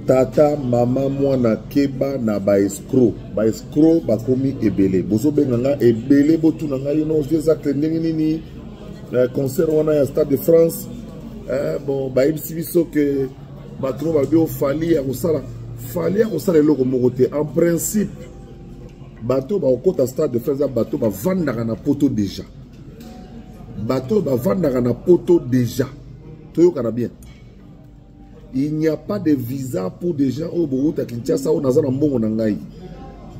Tata, mama, mwana, keba na ba escroc. Ba escroc bakomi ebele. Bozobenga nga ebele, botuna nga yo no Zacle ndenge nini concert wana ya Stade de France. Bon, bayebisi biso ke bato mo balobi o Fally ya kosala. Fally ya kosala eloko moko te. En principe, bato bakokota Stade de France, bato bavandaka na poto déjà. Bato bavandaka na poto déjà. Toyokana bien. Il n'y a pas de visa pour des gens oyo bowuta Kinshasa oyo naza na mbongo na ngai.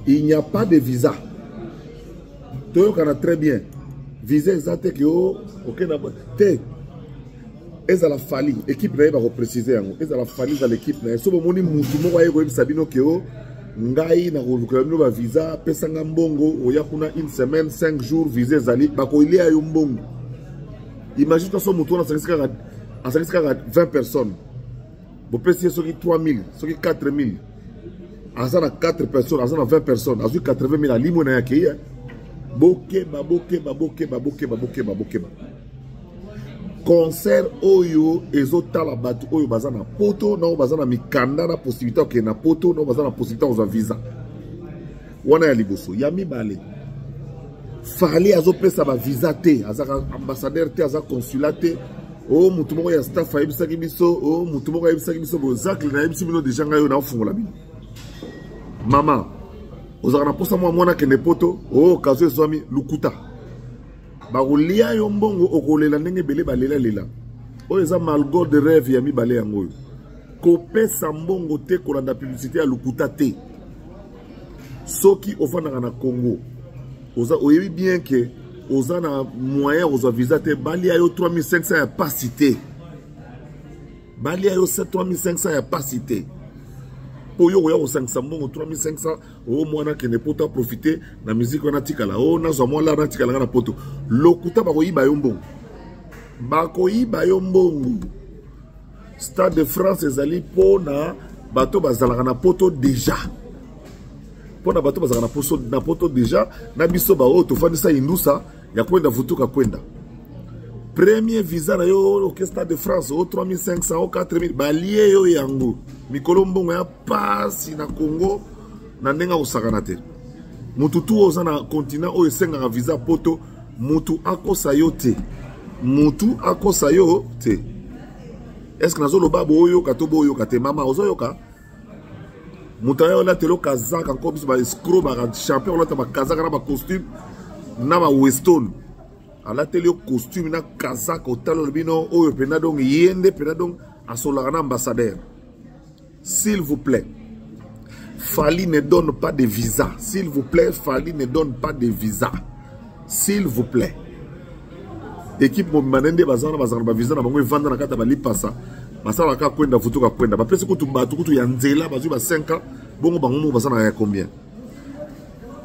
Il n'y a pas de visa. Toyokana très bien. Visa eza te ke o okenda te. Ezala Fally, équipe na ye bako préciser yango. Ezala Fally, ezala équipe na ye. So bomoni mutu moko aye koyebisa bino ke o ngai nakolukela bino ba visa, pesanga mbongo, oya kuna une semaine, 5 jours, visa ezali, bakolia yo mbongo. Imagine toi so mutu wana asangisi kaka 20 personnes. Bopesi ye soki 3000, soki 4000. Aza na 4 personnes, aza na 20 personnes, azwi 80000 alimwe na yake ye. Bokeba, bokeba, bokeba, bokeba, bokeba, bokeba. Concert oyo ezotala bato oyo baza na poto, na oyo baza na mikanda na possibilité okende na poto, na oyo baza na possibilité kozwa visa. Wana ya liboso. Ya mibale, Fally azopesa ba visa te, azaka ambassadeur te, aza consulat te. O mutu moko ya staff ayebisaki biso, o mutu moko ayebisaki biso, bo Zacle nayebisi bino déjà ngai oyo naofungola bino. Mama, ozalaka na posa mwa mwana kende poto, o occasion ezwami lukuta. Bakolia yo mbongo, okolela ndenge ebele balela lela. Oyo eza malgo de rêve ya mibale yango oyo. Kopesa mbongo te, kolanda publicité ya lukuta te. Soki ofandaka na Congo, oza oyebi bien ke oza na moyen ya kozwa visa te, balia yo 3500 ya pasi te. Balia yo 3500 ya pasi te. Po yo oya kosangisa mbongo 3500, o mwana kende poto aprofite na musique wana tikala, o nazwa mwa lar natikala nga na poto. Lokuta bakoyiba yo mbongo. Bakoyiba yo mbongo. Stade de France ezali pona bato bazalaka na poto déjà. Pona bato bazalaka na poto déjà, na biso ba oyo tofandisa indusa ya kwenda vutuka kwenda. Premier visa na yo au Stade de France au 3500 au 4000 balie yo yango. Mikolo mbongo ya pasi na Congo na ndenge akosakana te. Mutu tu oza na continent oyo esengaka visa poto, mutu akosa yo te. Mutu akosa yo te. Est-ce que nazoloba boyoka to boyoka te? Mama ozoyoka? Mutu ayo olatelo kazaka nko biso ba escroc ba champion olata ba kazaka na ba costume na ba weston. Alateli yo costume na kazaka otala lobi no oyo pena donc yende pena donc asolaka na ambassadeur. S'il vous plaît, Fally ne donne pas de visa. S'il vous plaît, Fally ne donne pas de visa. S'il vous plaît. Équipe mobimba nde bazana bazana ba visa na bango evanda na kata ba lipasa. Basala ka kwenda futuka kwenda. Ba pesi kutu batu kutu ya nzela bazwi ba 5 ans bongo bango moko bazana ya combien?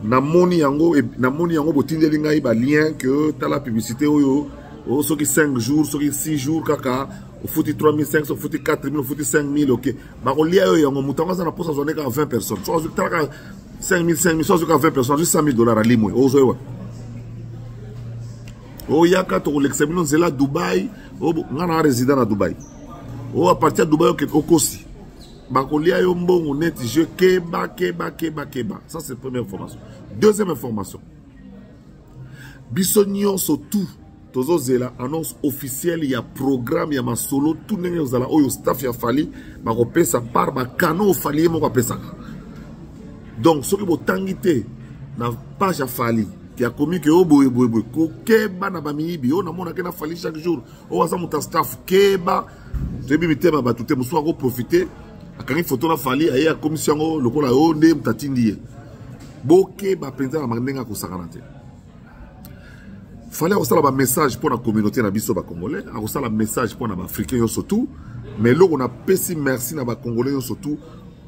Namoni yango, namoni yango botindeli ngai ba lien que tala publicité oyo, oh, soki 5 jours, soki 6 jours kaka ofuti 3500, ofuti 4000, ofuti 5000, ok. Bakolia yo yango, moto yango aza na posa azwa kaka 20 personnes. So azwi tala kaka 5000, 5000, so azwi kaka 20 personnes, azwi 100 000 $ alimwe. Ozwa yo. Oyaka tokolekisa bino nzela Dubai, obo nga na résident na Dubai. O à partir de Dubai ok okosi. Bakolia yo mbongo net je keba keba keba keba. Ça c'est première information. Deuxième information. Biso nyonso tout tozozela annonce officielle ya programme ya masolo tout ndenge ozala oyo staff ya Fally bakopesa par ba canaux Fally ye moko apesaka. Donc soki botangi te na page ya Fally ki akomi ke o boye boye boye kokeba na ba miyibi oyo namonaka na Fally chaque jour oyo aza moto ya staff keba. Toyebi mitema bato te, mosusu akoprofite akangi photo na Fally aye akomisi yango lokola oyo nde moto atindi ye. Bokeba mpenza na ndenge akosakana te. Fally akosala ba message mpo na communauté na biso ba congolais, akosala message mpo na ba africain nyonso tout, mais eloko napesi merci na ba congolais nyonso tout,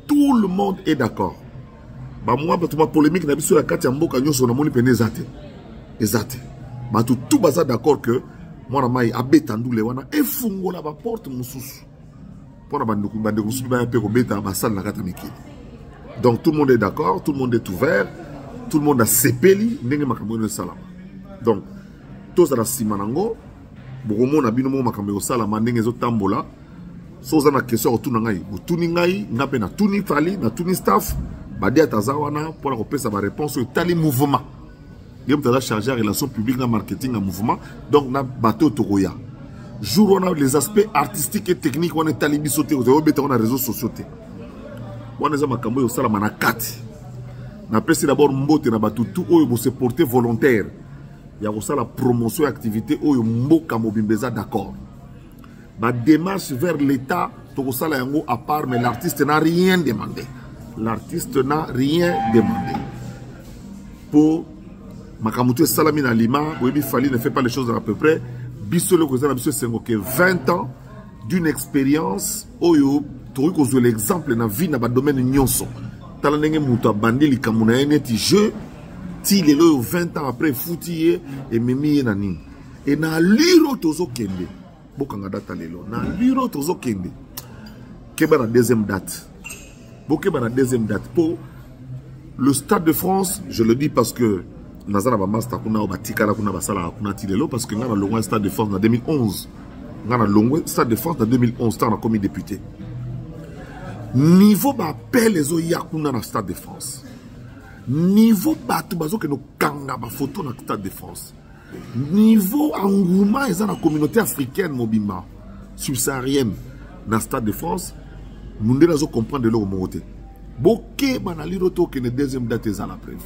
tout le monde est d'accord. Ba mwa bato ba polémique na biso ya kati ya mboka nyonso namoni pene eza te. Eza te. Bato tout baza d'accord que mwana mai abeta ndule wana efungola ba porte mosusu mpo na bandeko bandeko mosusu baya mpe kobeta basale na kati ya mikili. Donc tout le monde est d'accord, tout le monde est ouvert, tout le monde a sepeli ndenge makambo oyo esalama. Donc tozala nsima nango, bokomona bino moko makambo ekosalama ndenge ezotambola. So oza na question ya kotuna ngai, botuni ngai, nga mpe natuni Fally, natuni staff. Badiata aza wana mpona kopesa baréponse oyo etali mouvement. Ye moto aza chargé ya relation publique na marketing ya mouvement, donc na bato oyo tokoya jour wana, les aspects artistiques et techniques wana etali biso te. Ozali obeta wana réseaux sociaux te, wana eza makambo oyo osalama na kati. Napesi d'abord mbote na bato tu oyo bose porter volontaire ya kosala promotion ya activité oyo. Mboka mobimba eza d'accord. Badémarche vers l'État, tokosala yango à part, mais l'artiste n'a rien demandé, l'artiste n'a rien demandé. Po makambo to esalami na Lima, boyebi, Fally ne fait pas les choses à peu près. Biso eloko eza na biso esengo ke 20 ans d'une expérience oyo tokoki kozwa l'exemple na vie na badomaine nyonso. Tala ndenge moto abandi likambo na ye neti jeu, ti lelo oyo, 20 ans après, efuti ye, ememi ye na nini. E na allure oyo tozokende, bokanga date lelo, na allure oyo tozokende, keba na deuxième date, bokeba na deuxième date. Mpo le Stade de France, je le dis parce que naza na bamaster kuna oyo batikala kuna, basalaka kuna ti lelo, parce que ngai nalongwa Stade de France na 2011. Ngai nalongwe Stade de France na 2011, ntango nakomi député. Niveau baappel ezoya kuna na Stade de France, niveau bato bazokende kokanga bafoto na Stade de France, niveau engouement eza na communauté africaine mobimba subsaharienne na Stade de France, mundele azocomprendre eloko moko te. Bokeba na liro, tokende deuxième date ezala prévu.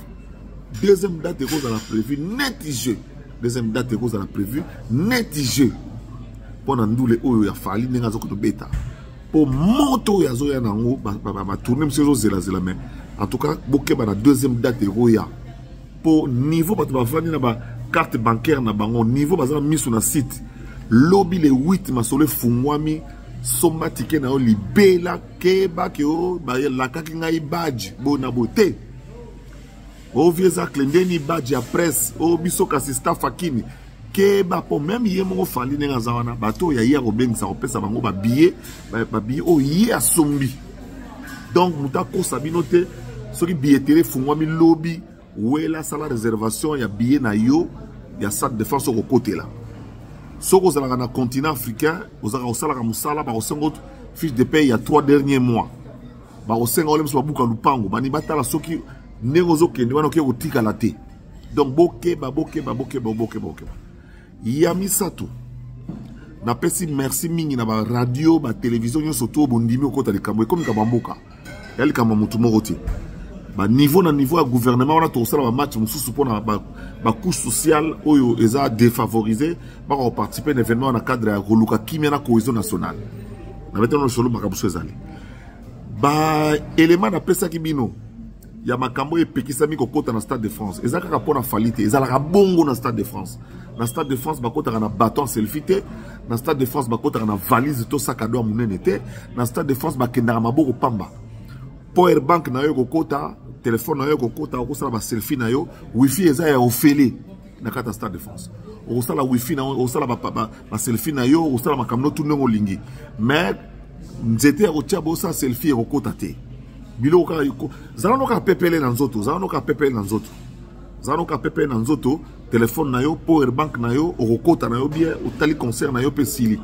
Deuxième date ekozala prévu neti jeu, deuxième date ekozala prévu neti jeu mpo na ndule oyo ya Fally, ndenge azokende obeta, mpo moto oyo azoya nango, batourne mosusu ezozelazela. Mais en tout cas, bokeba na deuxième date ekoya, mpo niveau bato bavandi na bacarte bancaire na bango, niveau baza na miso na site. Lobi le 8, masolo efungwami, somba ticket na yo libela. Keba ke o balakaki ngai badge boye na boye te, ovi eza ndeni badge ya presse o biso, kasi staff akini. Keba, mpo même ye moko Fally, ndenge aza wana, bato oyo aye akobengisa, kopesa bango babillet, babillet oyo ye asombi. Donc moto akosa bino te. Soki billetterie efungwami lobi, wela sala réservation ya billet na yo ya Stade de France. Okokotela soki ozalaka na continent africain, ozalaka kosalaka mosala, bakosenga fiche de paye ya 3 derniers mois, bakosenga ole moso babuka lupango bani batala soki ndenge ozokende wana okoki kotikala te. Donc bokeba, bokeba, bokeba, bokeba, bokeba. Ya misato, napesi merci mingi na baradio, batelevizio nyonso to bondimi okota likambo. Ekomi likambo ya mboka, ya likambo ya motu moko te. Baniveau na niveau ya gouvernement wana, tokosala bamatch mosusu mpona bacouche sociale oyo eza défavorisé baka koparticipe na événement na cadre ya koluka kimia na cohésion nationale. Na betano lisolo, makambo so ezali baelema napesaki bino ya makambo oyo epekisami kokɔta na Stade de France. Eza kaka mpo na Fally te, ezalaka bongo na Stade de France. Na Stade de France, bakɔtaka na baton selfie te. Na Stade de France, bakɔtaka na valise to sac à dos ya monene te. Na Stade de France, bakendaka maboko pamba. Power bank na yo ekokɔta, telefone na yo ekokɔta, okosala baselfie na yo. Wifi eza ya ofele na kati ya Stade de France. Okosala wifi na, okosala baselfie na yo, okosala makambo no tu ndenge olingi, mais nzete ya kotia bosala selfie ekokɔta te. Biloko kaka, zala no kaka pepele na nzoto, zala no kaka pepele na nzoto, zala no kaka pepele na nzoto. Telefone na yo, power bank na yo, okokɔta na yo bien, otali concert na yo mpe esili.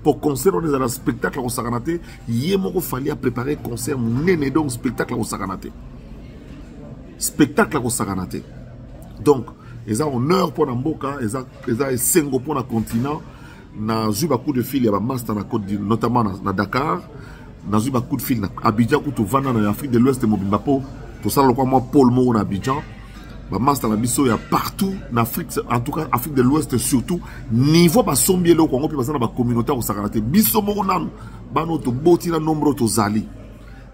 Po concert wana ezala spectacle akosakana te. Ye moko Fally apréparé concert monene, donc spectacle akosakana te, spectacle akosakana te. Donc eza honneur mpo na mboka, eza esengo mpo na continent. Nazwi bacoup de fil ya bamaster na Côte, notamment na Dakar. Nazwi bacoup de fil na Abidjan, kutu ovanda na Afrique de l'Ouest mobimba, mpo tosala lokwa mwa pôle moko na Abidjan. Bamaster na biso ya partout na Afrique, en tout cas Afrique de l'Ouest surtout, niveau basombi eloko yango mpe baza na bacommunauté ya kosakana te. Biso moko nanu bana oyo toboti na nombre oyo tozali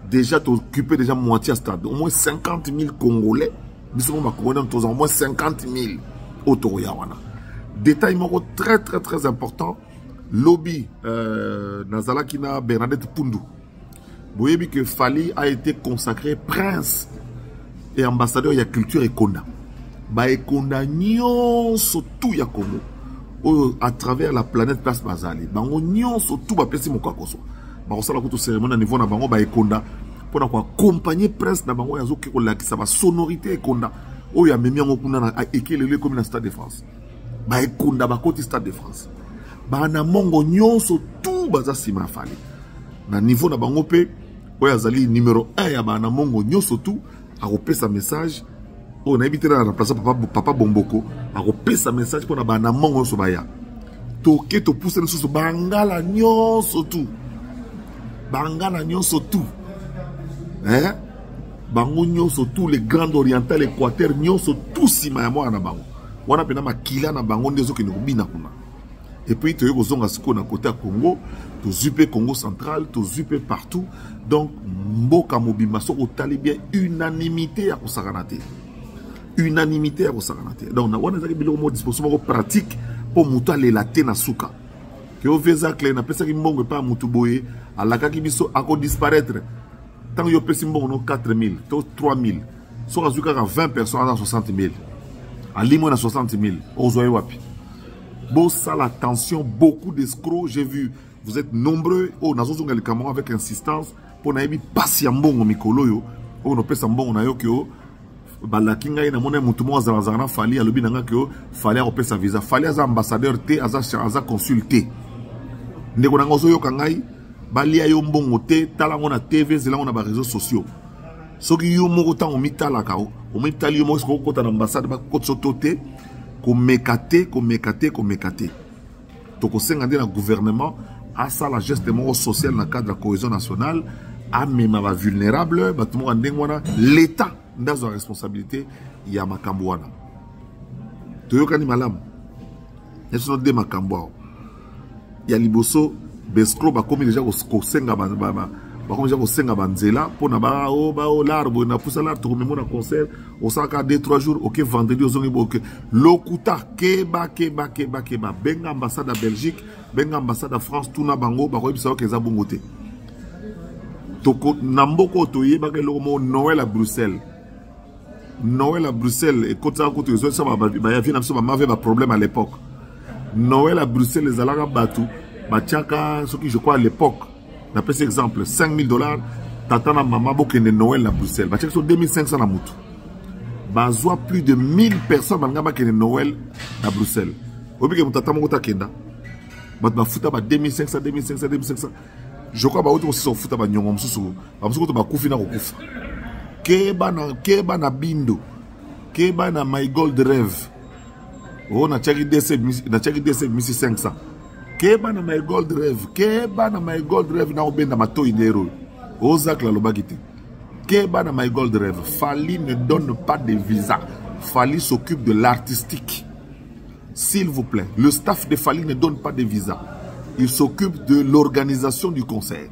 déjà, tooccupe déjà moitié ya stade, au moins 50 000 Congolais. Biso moko bacongolais nanu toza au moins 50 000 oyo tokoya wana. Détail moko très très très important: lobi nazalaki na Bernadette Pundu. Boyebi que Fally a été consacré prince et ambassadeur ya culture ekonda, baekonda nyonso tu ya Congo oyo à travers la planète, place bazali bango nyonso tu, bapesi moko akozwa, bakosala kutu cérémonie na niveau na bango baekonda mpona koaccompagne prince na bango oyo azoki kolakisa basonorité ekonda oyo amemi yango kuna na ekelelo. Ekomi na Stade de France, baekonda bakoti Stade de France, bana mongo nyonso tu baza nsima ya Fally. Na niveau na bango mpe oyo azali numero 1 ya bana mongo nyonso tu akopesa message oyo nayebi te na remplace papa, papa Bomboko akopesa message mpo na bana mongo nyonso baya. Toke topusa lisusu bangala nyonso tu, bangala nyonso tu, eh? Bango nyonso tout, les grandes orientales, Équateur nyonso tout nsima ya mwana na bango wana mpena makila na bango nde ezokende kobina kuna. Et puis toyei kozonga sikoyo na kote ya Congo, tozwi mpe Congo central, tozwi mpe partout. Donc mboka mobimba soki otali bien, unanimité ya kosakana te, unanimité ya kosakana te. Donc wana ezalaki biloko moko, disposition moko pratique mpo moto alela te na suka ke oveza cle napesaki mbongo epai ya motu boye, alakaki biso akodisparaître. Ntango yo opesi mbongo no 4000 to 3000, soki azwi kaka 20 personnes, aza 60 000, alimwe na 60 000, okozwa ye wapi? Bosala attention, beaucoup d'escrocs, j'ai vu, vous êtes nombreux. Oyo nazozonga likambo avec insistance mpo nayebi mpasi ya mbongo mikolo oyo. Oyo nopesa mbongo na yo ke o balaki ngai, namoni motu moko azalazala na Fally, alobi na ngai ke o Fally akopesa visa. Fally aza ambassadeur te, aza consul te. Ndeko na ngai, ozoyoka ngai, balia yo mbongo te. Tala yango na TV, zela yango na baréseaux sociaux. Soki yo moko ntango omitalaka, omitali yo moko, soki okota na ambassade bakotisa to te, komeka te, komeka te, komeka te. Tokosenga nde na gouvernement asala geste moko social na cadre ya cohésion nationale, amema bavulnérable, bato moko ya ndenge wana. L'état nde azwa responsabilité ya makambo wana. Toyokani malamu nyonso nde makambo awa ya liboso. Bescro bakomi deja kosenga, bakomi deja kosenga banzela mpona bao bao lar boye napusa lar, tokomema na concert, osalaka 2 3 jours, oke vendredi, ozongi boye, oke lokuta. Keba, keba, keba, keba. Benga ambassade ya Belgique, benga ambassade ya France, tuna bango, bakoyebisa yoke eza bongo te. Toko na mboka oyo toyebaka eloko moko, Noël à Bruxelles. Noël à Bruxelles ekotisaka kutu, ezolisa bayavi na biso bamave baproblème. À l'époque, Noël à Bruxelles ezalaka bato batiaka soki, je crois à l'époque, napesi exemple, 5000 $, tata na mama bokende Noël na Bruxelles, batiaki so 2500 na mutu, bazwa plus de 1000 personnes balinga bakende Noël na Bruxelles. Oyebike moto ata moko takenda, bato bafuta ba 2500, 2500, 2500, je crois bauti kosisa kofuta banyongo mosusu, bamosusu kutu bakufi na kokufa. Keba na, keba na bindo, keba na My Gold Rêve oyo natiaki dc, natiaki dc misi 500. Keba na My Gold Rêve, keba na My Gold Rêve. Na kobenda matoi ndere oyo ozakla alobaki te. Keba na My Gold Rêve. Fally ne donne pas de visa. Fally s'occupe de l'artistique. S'il vous plaît, le staff de Fally ne donne pas de visa, il s'occupe de l'organisation du concert.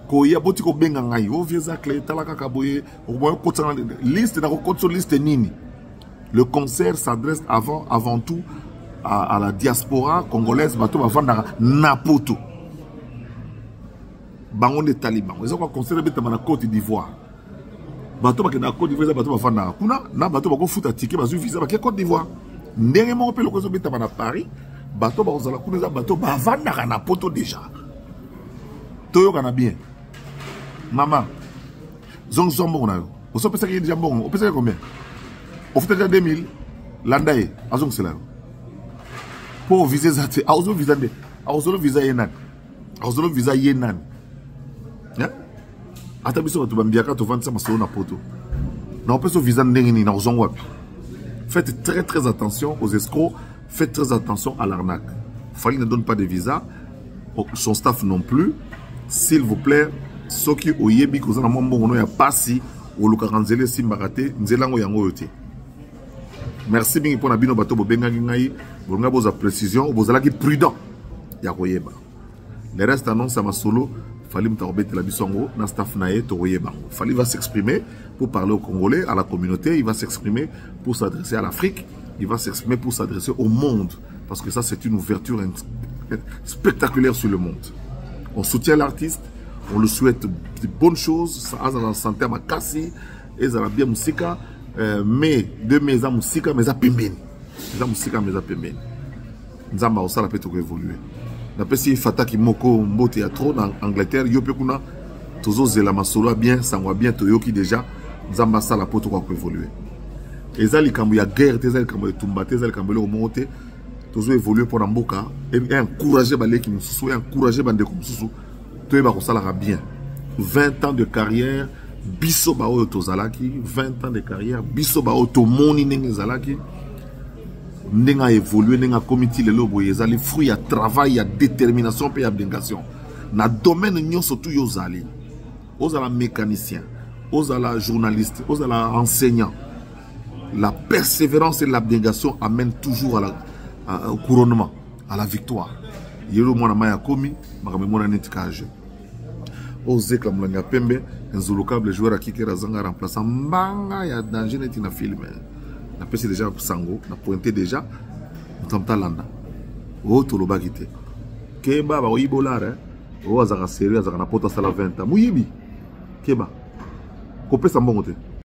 Koya boti kobenga ngai o vieux Zacle, tala kaka boye, okotisa liste, nakokotisa liste nini? Le concert s'adresse avant tout à la diaspora congolaise, bato bavandaka na poto, bango nde etali bango. Eza kwa concert ebetama na Côte d'Ivoire, bato bakendaka Côte d'Ivoire eza bato bavandaka kuna na bato bakofuta ticket, bazwi visa, bake Côte d'Ivoire. Ndenge moko mpe loko ezobetama na Paris, bato bakozala kuna eza bato bavandaka na poto déjà. Toyokana bien. Mama, zongisa mbongo na yo. Osopesaki ye deja mbongo, opesaki combien? Ofuta deja 2000, landa ye azongisela yo mpo visa eza te. Akozwa visa nde, akozwela visa ye nani? Akozwela visa ye nani? Ata biso bato bambiaka tovandisa masolo na poto, na opesa visa ndenge nini? Nakozwango wapi? Faites très très attention aux escrocs, faites très attention à l'arnaque. Fally ne donne pas de visa, son staff non plus. S'il vous plaît, soki oyebi koza na mwa mbongo no ya pasi, olukaka nzela esimbaka te, nzela yango yango oyo te. Merci mingi mpona bino bato bobengaki ngai, bolinga bozwa précision, bozalaki prudent ya koyeba. Le reste, annonce ya masolo, Fally moto akobetela biso yango na staff na ye, tokoyeba yango. Fally va s'exprimer pour parler aux Congolais, à la communauté, il va s'exprimer pour s'adresser à l'Afrique, il va s'exprimer pour s'adresser au monde, parce que ça, c'est une ouverture spectaculaire sur le monde. On soutient l'artiste, on le souhaite de bonnes choses, ça aza na santé ya makasi, ezala bien mosika, mais de mai eza mosika, mais eza pembeni, eza mosika mais eza pembeni. Nzambe akosala mpe tokoévolue. Napesi Fataki moko mbote ya trop na Angleterre, yo mpe kuna tozozela masolo ya bien, sango ya bien toyoki déjà. Nzambe asala mpo tokoka koévolue. Eza likambo ya guerre te, eza likambo ya etumba te, eza likambo eloko moko te. Tozoévolue mpo na mboka, encourage baleki mosusu, encourage bandeko mosusu. Toyeba kosalaka bien. 20 ans de carrière, biso baoyo tozalaki, 20 ans de carrière, biso baoyo tomoni ndenge ezalaki, ndenge aévolue, ndenge akomi ti lelo boye, ezali fruit ya travail, ya détermination mpe ya abnégation na domaine nyonso. Tu yo ozali, ozala mécanicien, ozala journaliste, ozala enseignant, la persévérance et l'abnégation amènent toujours au couronnement, à la victoire. Yelo mwana mai akomi makambo emona neti ka jeu. Ozekla molangi ya pembe, inzolokable joueur akikera, azanga remplaçant, mbanga ya danger neti na film. Napesi déjà sango na pointe déjà, moto moto alanda oyo tolobaki te. Keba, bakoyiba olara. Oyo azalaka sérieux, azalaka na poto, asala 20 ans, moyibi. Keba, kopesa mbongo te.